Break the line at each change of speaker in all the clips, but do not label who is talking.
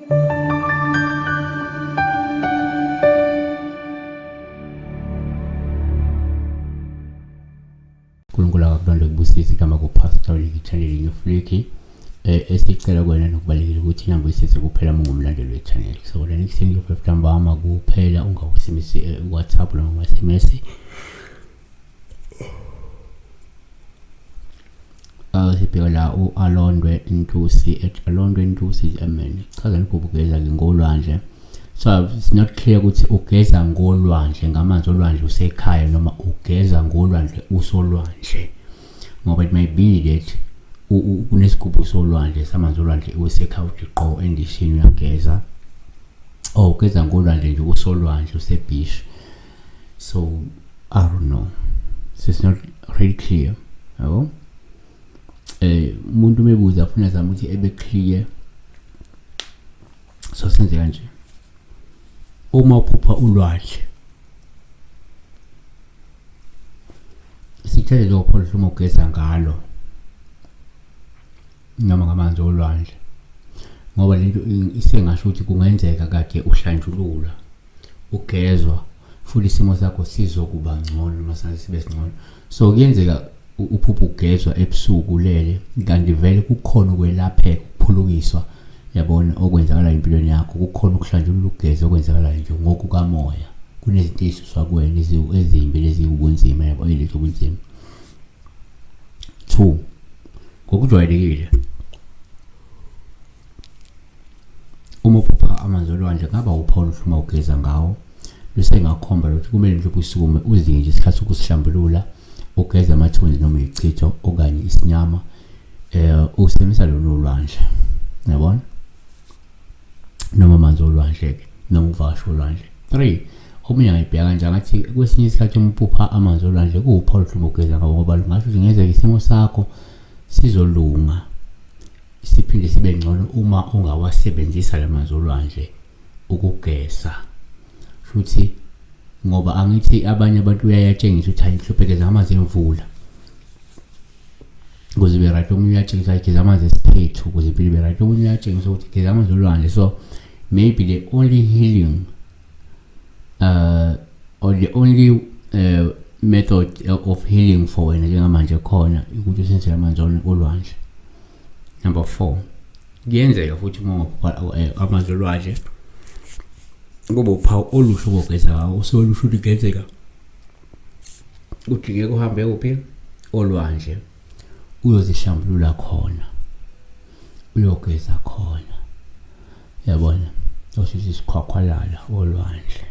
uNkulunkulu akakulonde kubusise igama kuPastor Likithaleli Newfliki. Esicela kuwena nokubalekile ukuthi inamba uyisese kuphela uma ungumlandeli we-channel. So lena ekuseni ku-5 ntambama kuphela ungawusimisi WhatsApp noma ama-SMS. Sibheka la u-Alondwe Ntusi at Alondwe Ntusi amen. Chaza nibhubhu ugeza ke ngolwandle. So it's not clear ukuthi ugeza ngolwandle ngamanzi olwandle usekhaya noma ugeza ngolwandle usolwandle. Ngoba it may be that kunesigubhu solwandle samanzi olwandle usekhaya uthi qo endishini uyageza. Or ugeza ngolwandle nje usolwandle usebeach. So I don't know. So it's not really clear. Yabo? Umuntu mebuza afuna zama ukuthi ebe clear. So senze kanje. Uma uphupha ulwandle sithele lokho uma ugeza ngalo noma ngamanzi olwandle ngoba lento isengasho ukuthi kungenzeka kade uhlanjululwa ugezwa futhi isimo sakho sizokuba ngcono noma sibe singcono. So kuyenzeka uphupha ugezwa ebusuku ulele kanti vele kukhona ukwelapheka ukuphulukiswa yabona okwenzakalayo empilweni yakho, kukhona ukuhlanjulula ukugeza okwenzakalayo nje ngokukamoya. Kunezinto ezisuswa kuwena ezimbi leziwubunzima yabo eziletha ubunzima. 2 ngokujwayelekile uma uphupha amanzi olwandle ngaba uphawu oluhle uma ugeza ngawo lusengakhomba ukuthi kumele mhlawumbe usukume uzinge nje isikhathi sokusihlambulula ugeze amathunzi noma ichitho okanye isinyama usebenzisa lona olwandle yabona noma amanzi olwandle ke noma uvakashe olwandle. 3 omunye angayibheka kanje angathi kwesinye isikhathi uma uphupha amanzi olwandle kuwuphawu oluhle uma ugeza ngawo ngoba lungasho ukuthi ngenzeka isimo sakho sizolunga siphinde sibe ngcono uma ungawasebenzisa la manzi olwandle ukugeza. Futhi ngoba angithi abanye abantu uyayatshengisa ukuthi hayi mhlawumbe geza ngamanzi emvula ukuze ibe right, omunye uyatshengisa geza amanzi esiphethu ukuze impilo ibe right, omunye uyatshengisa ukuthi geza amanzi olwandle. So maybe the only healing or the only method of healing for wena njengamanje khona ukuthi usebenzise amanzi olwandle. Number 4 kuyenzeka futhi uma ungaphupha amanzi olwandle kube uphawu oluhle ukugeza ngawo, usuke lusho ukuthi kuyenzeka udingeka uhambe kuphi olwandle uyozihlambulula khona uyogeza khona yabona osisi isikhwakhwalala olwandle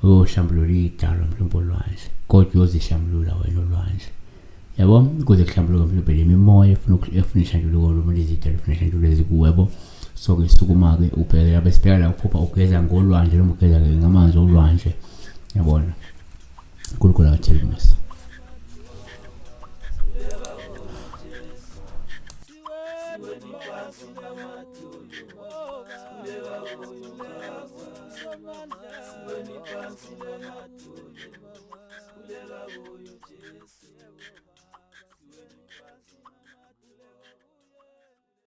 uyohlambulula idalwa mhlawumbe olwandle kodwa uyozihlambulula wena olwandle yabo ukuze kuhlambuluke mhlawumbe lemimoya efuna efuna ihlanjuluko noma lezidalwa efuna ihlanjuluko ezikuwe yabo. So ke sukuma-ke ubheke lapha sibheka la uphupha ugeza ngolwandle noma ugeza-ke ngamanzi olwandle yabona. uNkulunkulu akathele umusa.